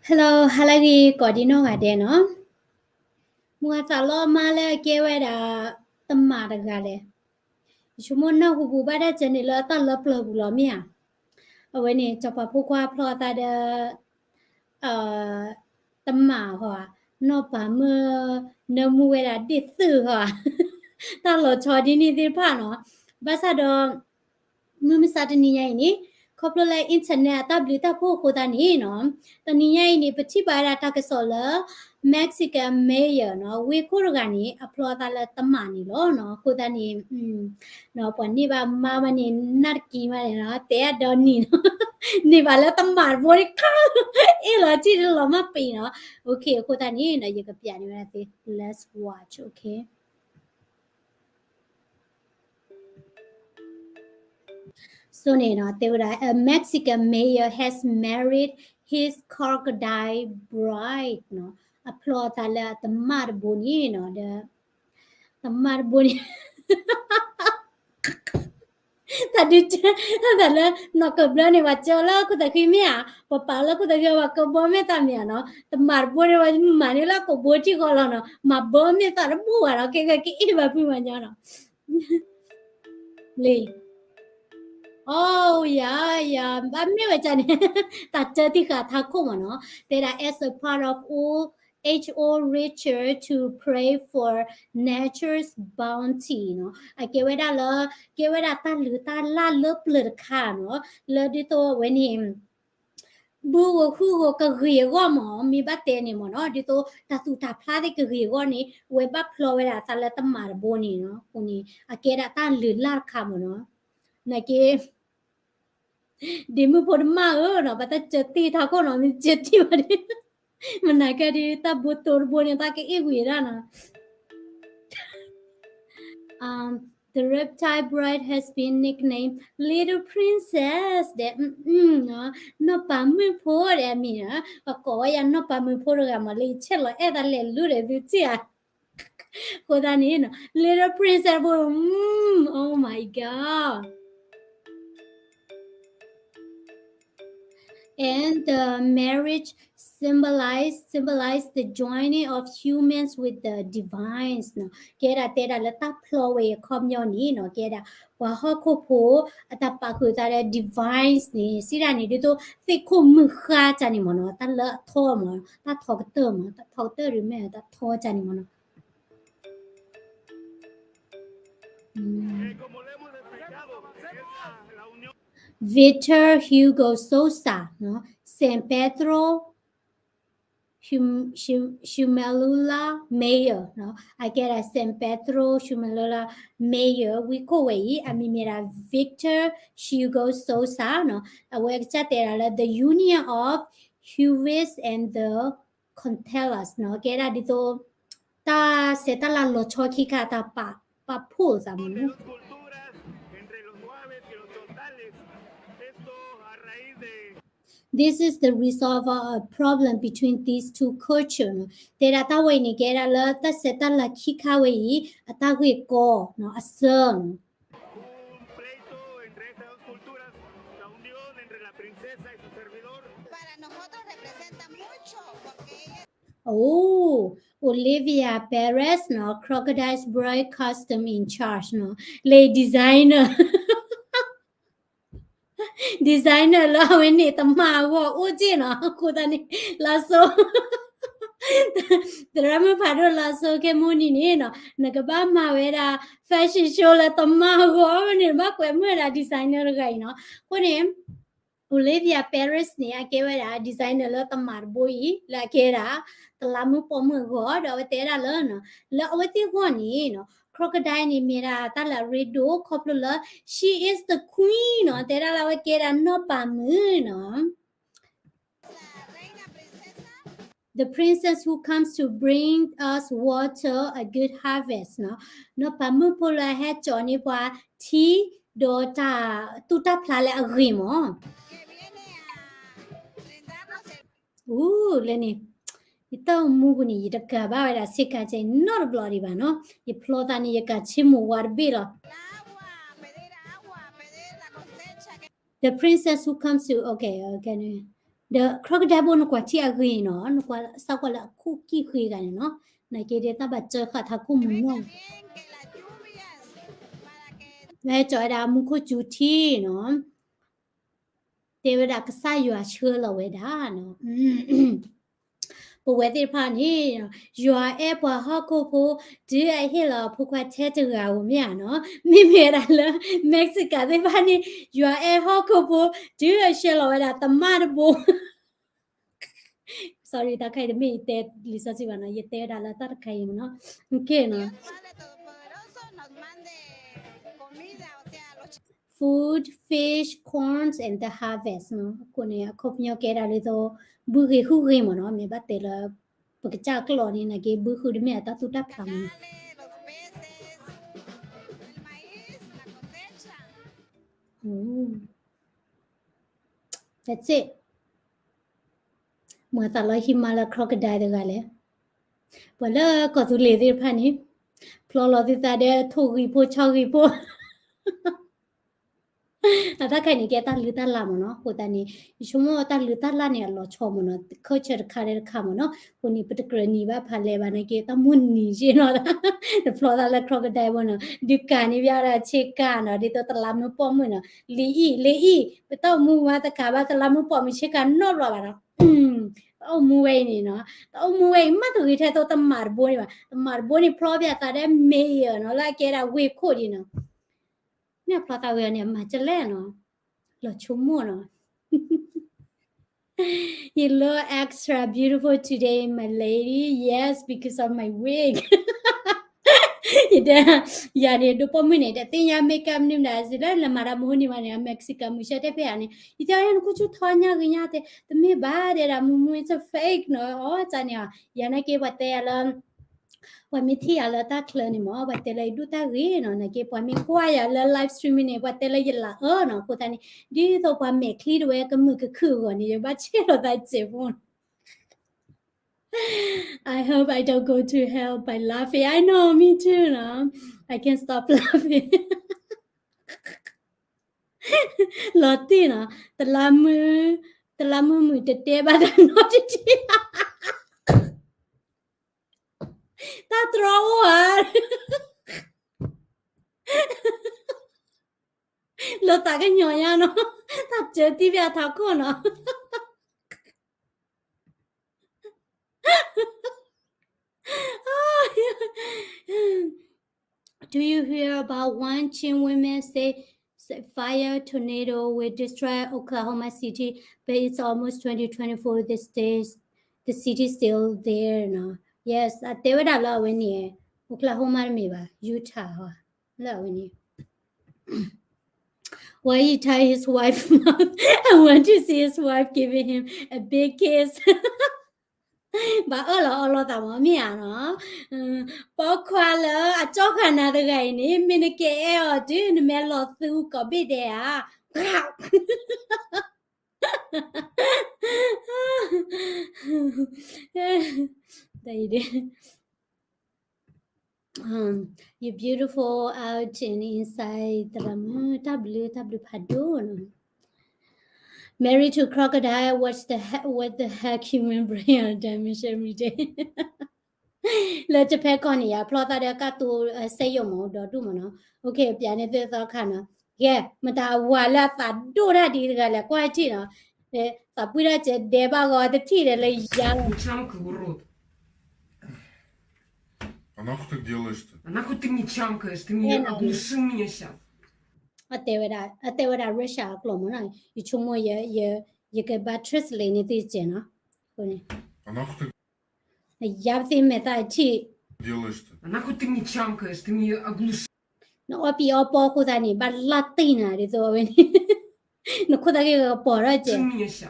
Hello, ဟါလၢအဂ့ၤ ကိးဒံနီၢ်ဂၤဒဲးနီၤ. မုၢ်ဂၤသးလီၤမါလၢအကဲဝဲဒၣ် တမၣ်တဂၤလဲၣ်. ယဆိကမိၣ်နၢ်ဟူပူၤဘၣ်ဒၣ်စၢၤန့ၣ်လၢတၢ်လၢပျၢၤပူၤလီၤမ့ၢ်ဧါ. အဝဲန့ၣ် စီၤပၤဖိခွါဖျီအသးဒီး တမၣ်ဟီ, နီၢ်ပၤမုၣ် နၢမူဝဲဒၣ်ဒ့ၣ်သုးဟီ, တၢ်လီၤဆီဒ်န့ၣ်သ့ၣ်တဖၣ်နီၤ. ဘၣ်ဆၣ်ဒီး မုၢ်မဆါတနံၤညါအံၤန့ၣ် ခီဖျိလၢ internet အတၢ်ဘျုးတၢ်ဖှိၣ်အဃိသတးန့ၣ်နီၤ, တနံၤညါအံၤန့ၣ် ပထံၣ်ဘၣ်ဝဲဒၣ်တၢ်ကစီၣ်လၢ Mexican mayor နီၤ, ဝ့ၢ်ခိၣ်တဂၤန့ၣ် အဖျီအသးလၢတမၣ်န့ၣ်လီၤနီၤ. အဃိသတးန့ၣ် ပှၤန့ၢ်ဘၣ်မါဘၣ်န့ၣ် နၢ်တကံမးန့ၣ်နီၤ, တဲအဒီနံၤနီၤ, န့ၢ်ဘၣ်လၢတမၣ်တဘိန့ၣ် ခါ အ့ၣ်လီၤထံၣ်လီၤမၢ်ပံၤနီၤ. OK, အဃိသတးန့ၣ်နီၤ ယကပျးန့ၢ်ဝဲဒၣ်သ့ let's watch, OK. ဆိန့ၣ်နီၤ တဲဝဲဒၣ် A Mexican mayor has married his crocodile bride နီၤ, အဖျီအသးလၢအတမၣ်တဘိန့ၣ်နီၤ, ဒီး တမၣ်တဘိန့ၣ် တၢ်ဒုးကဲ တၢ်သးလၢ နီၢ်ကဘျၢန့ၣ် ပှၤကၢလၢခိၣ်သးဃံမ့ၢ်ဧါ, ပှၤပာ်လၢခိၣ်သးဃံ ပှၤကဘီမ့ၢ်သးမ့ၢ်ဧါနီၤ, တမၣ်တဘိန့ၣ် ပှၤမၤန့ၢ်လၢကဘိထံဃီလီၤနီၤ, မၤဘၢမ့ၢ်သးတဘူၣ်ဘၣ်နီၤ, ကဲကဲကအ့ၣ်ဘၣ်ဖုမၤညီနီၤ, လံ အိယၤ ယၤ ဘၣ်မ့ၢ်ဝဲကန့ၣ် တၢ်တၢသံဃာ်ထးခိၣ်မ့ၢ်နီၤ, တဲဒၣ် as a part of O H O ritual to pray for nature's bounty နီၤ, အကဲဝဲဒၣ်လၢ ကဲဝဲဒၣ်တၢ်လုၢ်တၢ်လၢ်လၢပျၢၤတခါနီၤ, လၢဒ်သိးအဝဲန့ၣ် ဘုဧိၤဟုဧိၤကဂ့ၤအဂီၢ်မ့ၢ် မ့ၢ်ဘၣ်တဲန့ၣ်မ့ၢ်နီၤ, ဒ်သိးတၢ်သူၣ်တၢ်ဖျါသ့ၣ်ကဂ့ၤအဂီၢ်န့ၣ် အဝဲဘၣ်ဖျီဝဲဒၣ်အသးလၢတမၣ်တဘိန့ၣ်နီၤ, အဃိန့ၣ် အကဲဒၣ်တၢ်လုၢ်လၢ်တခါမ့ၢ်နီၤ, နာ်က့ ဒ့မုၣ်ဖိတမၣ်ဧၢနီၤ, ပတၢ်စၢၤတံၢ်ထးခိၣ်နီၤ, မ့ၢ်စၢၤတံၢ်ဘၣ်ဒ် မနၤကဲဒ်တၢ်ဘိတိတဘိန့ၣ် တၢ်ကအ့ၣ်ဝံၤဒၣ်နီၤ. Um, the reptile bride has been nicknamed Little Princess ဒီး နီၢ်ပၤမုၣ်ဖိဒီးအမံၤနီၤ, ပကိးဝဲယၤနီၢ်ပၤမုၣ်ဖိတဂၤမ့ၢ်လၢယဆဲးလီၤအဲၣ်သးလဲၤလူဒီးသုထံၣ်ဧါ အဃိသတးန့ၣ်နီၤ Little Princess ဖိ mm, oh my god. And the marriage symbolize symbolize the joining of humans with the divines နီၤ, ကဲဒၣ်တဲဒၣ်လၢတၢ်ဖျီဝဲအခီပညီန့ၣ်နီၤ, ကဲဒၣ် ပှၤဟီၣ်ခိၣ်ဖိ အတၢ်ပာ်ဃုာ်သးဒီး divines န့ၣ် စံးဒၣ်န့ၣ် ဒ်သိးသ့ၣ်ခိၣ်မုၢ်ဃါကန့ၣ်မ့ၢ်နီၤ, တၢ်လၢအထီမ့ၢ် တၢ်ထီကတၢၢ်မ့ၢ် တၢ်ထီကတၢၢ်ဒ်မ့ၢ်တၢ်ထီကန့ၣ်မ့ၢ်နီၤ. Victor Hugo Sousa, San Pedro Sum- Sum- Sumalola Mayor, အကဲဒၣ် San Pedro Sumalola Mayor ဝံခိၣ်ဝဲအံၤ အမံၤမ့ၢ်ဒၣ် Victor Hugo Sousa နီၤ, အဝဲကစၢ်တဲဒၣ်လၢ The Union of Humans and the Conteras နီၤ, ကဲဒၣ်ဒ်သိး တၢ်ဆဲးတၢ်လၤလီၤဆီခံခါ တၢ်ပာ်ဖှိၣ်သးမ့ၢ်နီၤ. This is the result of a problem between these two cultures နီၤ, တဲဒၣ်တၢ်ဝဲအံၤန့ၣ် ကဲဒၣ်လၢတၢ်ဆဲးတၢ်လၤခံခါဝဲအံၤ အတၢ်ဂ့ၢ်ကီနီၤ, အစၢနီၤ. Oh, Olivia Perez နီၤ, Crocodile's Bride Custom in Charge နီၤ, လၢ designer designer လၢအဝဲန့ၣ် တမၤအဂီၢ်အိၣ်က့ၢ်နီၤ, အဃိသတးန့ၣ် လၢစိ သရၣ်မုၣ်ဖးဒိၣ်လၢစိခဲမုၢ်နံၤန့ၣ်နီၤ, နကဘၣ်မၤဝဲဒၣ် fashion show လၢတမၤအဂီၢ်န့ၣ် နဘၣ်ကွဲမုာ်ဝဲဒၣ် designer တဂၤအံၤနီၤ. အဃိန့ၣ် Olivia Perez န့ၣ် အကဲဝဲဒၣ် designer လၢတမၤတဘိအံၤ လၢအကဲဒၣ် တလးမုၢ်ပိာ်မုၣ်အဂီၢ် ဒီးအဝဲတဲဒၣ်လၢ လၢအဝဲသ့ၣ်အဂီၢ်န့ၣ်နီၤ crocodile န့ၣ် မ့ၢ်ဒၣ်တၢ်လၢအရ့ဒိၣ် ခီဖျိလၢ she is the queen နီၤ, တဲဒၣ်လၢအဝဲကဲဒၣ်နီၢ်ပၤမုၣ်နီၤ. The princess who comes to bring us water, a good harvest နီၤ, နီၢ်ပၤမုၣ်ဖိလၢအဟဲကၠီန့ၢ်ပှၤထံ ဒီးတၢ် သူၣ်တၢ်ဖျါလၢအဂ့ၤမး. အိၣ် လၢန့ၣ် ယတၢ်အိၣ်မူပူၤန့ၣ် ယတကၤဘၣ်ဝဲဒၣ်ဆ့ကၤကဲအံၤနီတဘျီဒံးဘၣ်နီၤ, ယဖျီသးန့ၣ် ယကၤဆ့မိၣ်ဝါတဘ့ၣ်လီၤ. The princess who comes to, okay, okay, ဒီး crocodile ဘိ နကွၢ်ထံအဂ့ၤနီၤ, နကွၢ်စးကွၢ်လၢအခိၣ်ကံၢ်ဃ့ဂၤန့ၣ်နီၤ, နာ်က့ဒ်တၢ်ဘၣ်စၢဃာ်ထးခိၣ်မုၢ်နီၤ, လၢကၠီၤဝဲဒၣ်မူခိၣ်စူၤထံနီၤ, တဲဝဲဒၣ်ကစၢ်ယွၤဆှၢလီၤဝဲဒၣ်နီၤ, ပဝဲသ့ၣ်တဖၣ်န့ၣ်, ယွၤအဲၣ်ပှၤဟီၣ်ခိၣ်ဖိ, တုၤအဟ့ၣ်လီၤအဖိခွါထဲတဂၤဧိၤမ့ၢ်ဧါနီၤ, မ့မ့ၢ်ဝဲဒၣ်လၢ Mexico သ့ၣ်တဖၣ်န့ၣ်, ယွၤအဲၣ်ဟီၣ်ခိၣ်ဖိ, တုၤအဆှၢလီၤဝဲဒၣ်သမၣ်တဘိ sorry တၢ်ခါအံၤတမ့ၢ်ယတဲလံာ်စီဆှံဘၣ်နီၤ, ယတဲဝဲဒၣ်လၢတၢ်တခါအံၤမ့ၢ်နီၤ, โอเคเนาะ food, fish, corns and the harvest နီၤ, အဃိန့ၣ် အခီပညီကဲဒၣ်ဒ်သိး ဘုဂ့ၤဟုၣ်ဂ့ၤမ့ၢ်နီၤ, မ့ၢ်ဘၣ်တဲလၢ ပကစၢ်ကျိာ်န့ၣ် နာ်က့ ဘုဃုတမ့ၢ်အတၢ်သူၣ်တၢ်ဖျးမ့ၢ်နီၤ, that's it. မၤသးလီၤဟံးမါလၢ crocodile တဂၤလဲၣ်, ပှၤလၢကီၢ်သူလ့ၤသ့ၣ်တဖၣ်န့ၣ်, ဖျီလီၤသုသးဒီးထိၣ်ဂံၢ်ဖိဆီဂံၢ်ဖိ အတၢ်ခါအံၤန့ၣ် ကဲတၢ်လုၢ်တၢ်လၢ်မ့ၢ်နီၤ, အဃိသတးန့ၣ် ယဆိကမိၣ်တၢ်လုၢ်တၢ်လၢ်န့ၣ် အလီၤဆီမ့ၢ်နီၤ, ခၢၣ်ဆၢတခါဒီးတခါမ့ၢ်နီၤ, အဃိန့ၣ် ပတကြၢးနံၤဘၣ်ဖးလဲၢ်ဘၣ်နာ်က့ တၢ်မိၣ်နံၤယ့ၢ်နီၤ, တဖျီသးလၢ crocodile ဘိနီၤ, ဒုးကးန့ၢ်ဘၣ်ဒၣ်ဆ့ကၤနီၤ, ဒ်သိးတလးမူပိာ်မုၣ်နီၤ, လံအံၣ် လံအံၣ် ပတၢ်အိၣ်မူဝါတကးဘၣ် တလးမူပိာ်မုၣ်ဆ့ကၤနီတဘျီဘၣ်နီၤ, တၢ်အိၣ်မူဝဲအံၤန့ၣ်နီၤ, တၢ်အိၣ်မူဝဲအံၤ မ့ၢ်တဂ့ၤထဲသိးတမၤတဘိန့ၣ်ဘၣ်, တမၤတဘိန့ၣ် ဖျီပၠးသးဒီး mayor နီၤ, လၢအကဲဒၣ်ဝ့ၢ်ခိၣ်ဒ်နီၤ မ့ၢ်အဖျီသးဝဲန့ၣ် အမၤကလဲၣ်နီၤ, လီၤဆိကမိၣ်နီၤ. You look extra beautiful today, my lady. Yes, because of my wig. ယတဲ, ယၤန့ၣ် ဒိးပိာ်မုၣ်န့ၣ် တသ့ၣ်ညါ makeup န့ၣ်မတၤ စံးလၢနမၤတၢ်မဟိန့ၣ်မးန့ၣ် အ Mexican မုၢ်ဆ့ၣ်တဲဖဲဧါန့ၣ် ယတဲအီၤ နကဆူၣ်ထီညါဂ့ၤညါတဲ, တမ့ၢ်ဘၣ်တဲဒၣ် မုၢ်မုၢ် it's a fake နီၤ, အီၣ် တၢ်န့ၣ်ဧါ, ယၤနာ်က့ပှၤတဲယၤလၢ ပှၤမ့ၢ်ထံၣ်ယၤလၢတၢ်ချၢန့ၣ်မ့ၢ် ပှၤတဲလၢယဒိၣ်တၢ်ဂ့ၤနီၤ, နာ်က့ပှၤမ့ၢ်ကွၢ်ယၤလၢ live stream န့ၣ် ပှၤတဲလၢယလၤအၢနီၤ, အဃိသတးန့ၣ် ဒ်သိးပှၤမဲာ်ချံတဝဲကမုာ်ကခုၣ်အဂီၢ်န့ၣ် ယဘၣ်ဆ့ၣ်လီၤသးစဲးဖိနီၤ. I hope I don't go to hell by laughing. I know, me too နီၤ, I can't stop laughing. လီၤတံၢ်နီၤ, တလးမူ, တလးမူမုၢ်တတဲဘၣ်တၢ်နီတထံၣ် တၢ်တြီအိၣ်ဧါ, လၢသးကညီၤညါနီၤ, တၢ်စၢတံၢ်ဖဲအထးခိၣ်နီၤ. Do you hear about one Chin woman say, say fire tornado will destroy Oklahoma City, but it's almost twenty twenty-four, the state, the city still there နီၤ. Yes, အတဲဝဲဒၣ်လၢအဝဲန့ၣ် Oklahoma တမ့ၢ်ဘၣ် Utah ဟီ လၢအဝဲန့ၣ် Why he tie his wife mouth? I want to see his wife giving him a big kiss. ဘၣ်အၢၣ်လီၤအီလီၤသးမ့ၢ်မ့ၢ်ဧါနီၤ, ပိာ်ခွါလၢအကၠီဃာ်နၤတဂၤအံၤန့ၣ် မ့ၢ်နကအဲၣ်အီၤတုၤနမ့ၢ်လီၤသူကိးဘ့ၣ်ဒဲးဧါ. တၢ်အံၤဒ် Um, you beautiful out and inside သရၣ်မုၣ်, တၢ်ဘျုး, တၢ်ဘျုးဖးဒိၣ်နီၤ. Married to crocodile, what the heck, what the heck human brain are damaged every day. လၢတဖဲကီၢ်န့ၣ် ယဖျီသးဒီးကၢ်တူ စက်ရုံမ့ၢ်ဒီဒူၣ်မ့ၢ်နီၤ. အိၣ်ခ့ ပျးန့ၢ်သုသီခါနီၤ. ကဲ မတၤအဝၤလၢအသးဒိၣ်တၢ်ဒ်တဂၤလဲၣ် ကွၢ်ထံၣ်နီၤ. သးပှံၢ်ထီၣ်စဲးဒဲးဘၣ်ဂီၤတထံၣ်ဒီးလၢယၤလီၤ. Чамкай, урод. А нахуй ты делаешь-то? А нахуй ты мне чамкаешь? Ты мне оглушил меня щас. အတဲဝဲဒၣ်, အတဲဝဲဒၣ် Russia အကျိာ်မ့ၢ်နီၤ, ယဆိကမိၣ်ယ, ယ, ယကဘၣ် translate န့ၢ်သုစဲးနီၤ. အဃိန့ၣ် အယါပသ့ၣ်မဲာ်သၣ်ထံၣ်, နအီၣ်ပံအီပီအဃိသတးန့ၣ် ဘၣ်လၢတံၢ်နၤဒ်သိးအဝဲန့ၣ်, နခိၣ်သးဂ့ၢ်ကပီၤထီၣ်စဲး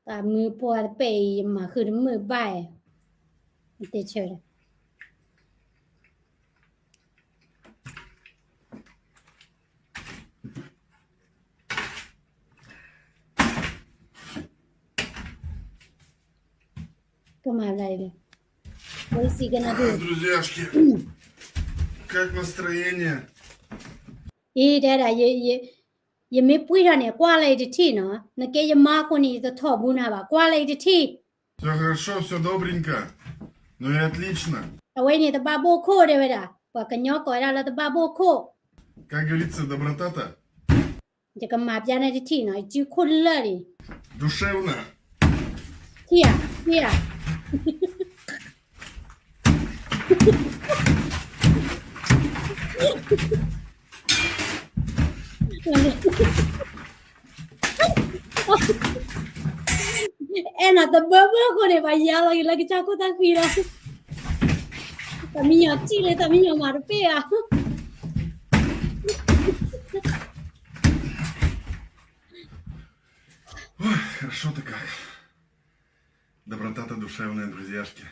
တၢ်မုၢ်ပှၢ်တပဲာ်အံၤ ယမၤဃုာ်တမုာ်ဘၣ်, တဲဆၢဒီး ကမၤလၢ်လၢ What is he gonna do? Друзьяшки, как настроение? အံၤ တဲဒၣ် ယ, ယ, ယမ့ၢ်ပှံၢ်ထီၣ်န့ၣ် ကွၢ်လၢယတထံၣ်နီၤ, နကဲယမါအဃိန့ၣ် ယတထီၣ်ဘူးနၤဘၣ်, ကွၢ်လၢယတထံၣ်. Всё хорошо, всё добренько. Ну и отлично. အဝဲန့ၣ်တဘၣ်ဘိၣ်ခိၣ်တဲဝဲဒၣ်, ပှၤကညီကိးဝဲဒၣ်လၢတဘၣ်ဘိၣ်ခိၣ်. Как говорится, доброта-то. ယကမၤပျါနၤတထံၣ်နီၤ, ယစုခိၣ်လၢာ်န့ၣ် душевная. ထံၣ်ဧါ, ထံၣ်ဧါ. အဲၣ်နၤတဘၢဘၢအဃိန့ၣ် ပှၤယါလီၤက့ၤလၢကစၢ်ခိၣ်သၣ်ဃံလီၤ. တၢ်မံညီၤထံၣ်လၢတၢ်မံညီၤမၤတပ့ၢ်ဧါ. Ой, хорошо-то как. Доброта-то душевная, друзьяшки.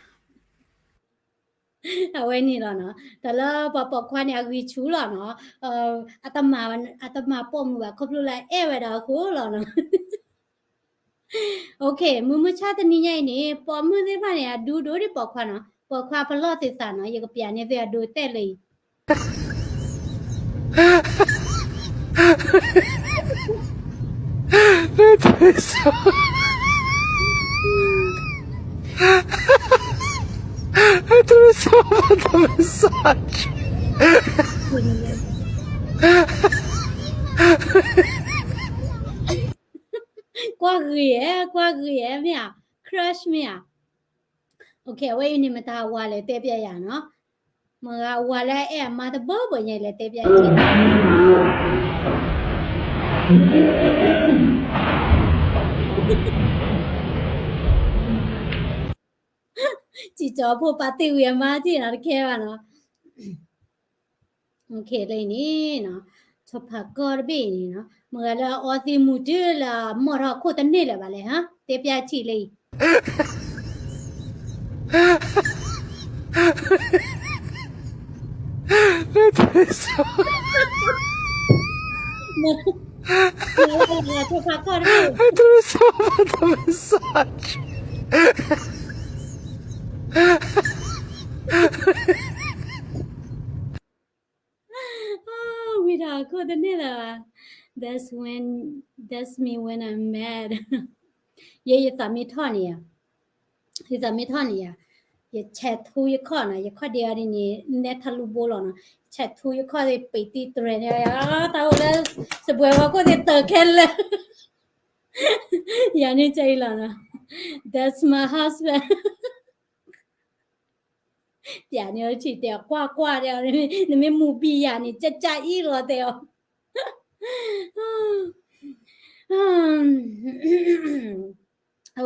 အဝဲန့ၣ်လီၤနီၤ, တၢ်လၢပှၤပိာ်ခွါန့ၣ် အဂံၢ်ဆူၣ်လီၤနီၤ, အတမၤ အတမၤပိာ်မုၣ်ဘၣ် ခီဖျိလၢအအဲၣ်ဝဲဒၣ်အဃိလီၤနီၤ. မုၢ်မုၢ်ဆါတနံၤညါအံၤန့ၣ် ပိာ်မုၣ်သ့ၣ်တဖၣ်န့ၣ် အဒူဒိၣ်ဒ်ပိာ်ခွါနီၤ, ပိာ်ခွါပလီၢ်သုသးနီၤ, ယကပျးန့ၢ်သုအဒိတဲာ်လၢအံၤ. ကွၢ်ဂ့ၤဧါ, ကွၢ်ဂ့ၤဧါ, မ့ၢ်ဧါ, crush မ့ၢ်ဧါ. အဝဲအံၤန့ၣ် မတၤဝၤလဲၣ်တဲပျးယၤနီၤ, မတၤဝၤလၢအအဲၣ်အမါတဘိဘိညါလဲၣ်တဲပျးယၤ. စံၣ်ကၠီၤဖိပာ်တ့ၢ်ဝံၤအမါထံၣ်နီၤ တခဲဘၣ်နီၤ. လၢအံၤန့ၣ်နီၤ, ဆီဖါကီၢ်တဘ့ၣ်အံၤန့ၣ်နီၤ, မတၤလၢအအီသံးမူၤတုၤလၢအမီၢ်ထီၣ်ခိၣ်တန့ၢ်လၢၤဘၣ်လဲၣ်ဟါ, တဲပျးထံၣ်လၢအံၤ. ဝံၤထီၣ်ခိၣ်တန့ၢ်လၢၤဘၣ်. That's when, that's me when I'm mad. ယဲယသးမ့ၢ်ထီၣ်န့ၣ်ယၤ, ယသးမ့ၢ်ထီၣ်န့ၣ်ယၤ, ယဆဲးထူယခီၣ်နီၤ, ယခီၣ်ဒ့အီၤဒ်န့ၣ် နဲထးလူဘိလီၤနီၤ, ဆဲးထူယခီၣ်သ့ၣ်ပံးတံၢ်တြဲၤန့ၣ်, တၢ်အိၣ်လၢ စပွဲဝဲခိၣ်သ့ၣ်တၢ်ခဲလၢာ်, ယၤန့ၣ်ကအံၤလီၤနီၤ. That's my husband. ပျးန့ၢ်အီၤထံၣ်တဲအီၤ ကွၢ်ကွၢ်တဲအီၤ, နမ့ၢ်မူၤဘံယၤန့ၣ် ကၠၢ်ကၠၢ်အံၤလီၤတဲအီၤ.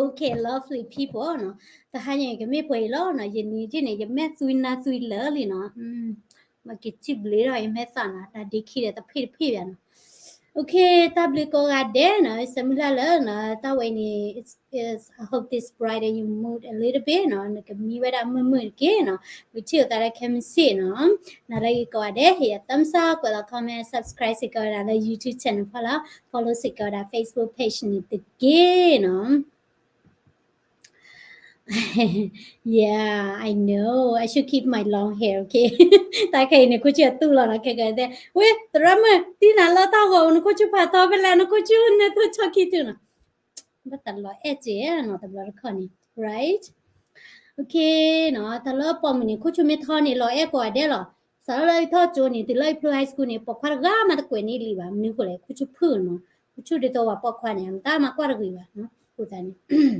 Okay, lovely people နီၤ, တဟါညါကမ့ၢ်ပှဲၤအံၤလီၤနီၤ, ယနံၤထံၣ်န့ၣ် ယမဲာ်သွံနါသွံလၢာ်လံနီၤ, မ့ၢ်က့ၤထံၣ်ဘျုးဒီး ယမဲာ်သၣ်နီၤ, တၢ်ဒ့ခံဒီးတဖ့ၣ်တဖ့ၣ်ဘၣ်နီၤ. Okay, တၢ်ဘျုးကိးဂၤဒဲးနီၤ, ဆၢမုၢ်လၢ်လၢနီၤ, တၢ်ဝဲအံၤန့ၣ် is, is, I hope this brighten your mood a little bit နီၤ, နကမံဝဲဒၣ်မုာ်မုာ်တက့ၢ်နီၤ, ဝံၤထံၣ်အသးလၢခဲမုၢ်ဆ့ၣ်နီၤ. နၤလၢအံၤကိးဂၤဒဲး ဟ့ၣ်ယၤ thumbs up, ကွဲးလီၤ comment, subscribe စ့ၢ်ကီးဝဲဒၣ်လၢ YouTube channel ဖီလာ်, follow စ့ၢ်ကီးဝဲဒၣ် Facebook page န့ၣ်တက့ၢ်နီၤ. Yeah, I know. I should keep my long hair, okay? တၢ်ခဲအံၤန့ၣ် ခိၣ်ဆူၣ်အတူၢ်လီၤနီၤ, ခဲကဲတဲ, ဝ့ၢ် သရၣ်မုၣ် တံၢ်နၤလၢတၢ်ဂီၤ နခိၣ်ဆူၣ်ဖးထီဖဲလဲၣ်, နခိၣ်ဆူၣ်နဲၣ်တိၢ်ဆီခံတုၤနီၤ. ဘၣ်သးလီၤအဲၣ်စ့ၢ်နီၤ တဘျီတခီၣ်န့ၣ်, right? Okay နီၤ, တၢ်လၢပိာ်မုၣ်န့ၣ် ခိၣ်ဆူၣ်မ့ၢ်ထီန့ၣ် လီၤအဲၣ်ကိးဂၤဒဲးလီၤ. စးထီၣ်လၢယထီၣ်ကၠိန့ၣ် တုၤလၢယဖျိ high school န့ၣ် ပိာ်ခွါတဂၤမးတကွဲးန့ၢ်လံဘၣ်, မနုၤဃိလဲၣ် ခိၣ်ဆူၣ်ဖုၣ်နီၤ, ခိၣ်ဆူၣ်ဒ်သိးပှၤပိာ်ခွါန့ၣ် မတၤမၤကွၢ်တဂ့ၤဘၣ်, အဃိသတးန့ၣ်,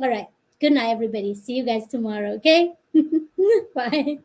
all right, good night everybody, see you guys tomorrow, okay? Bye.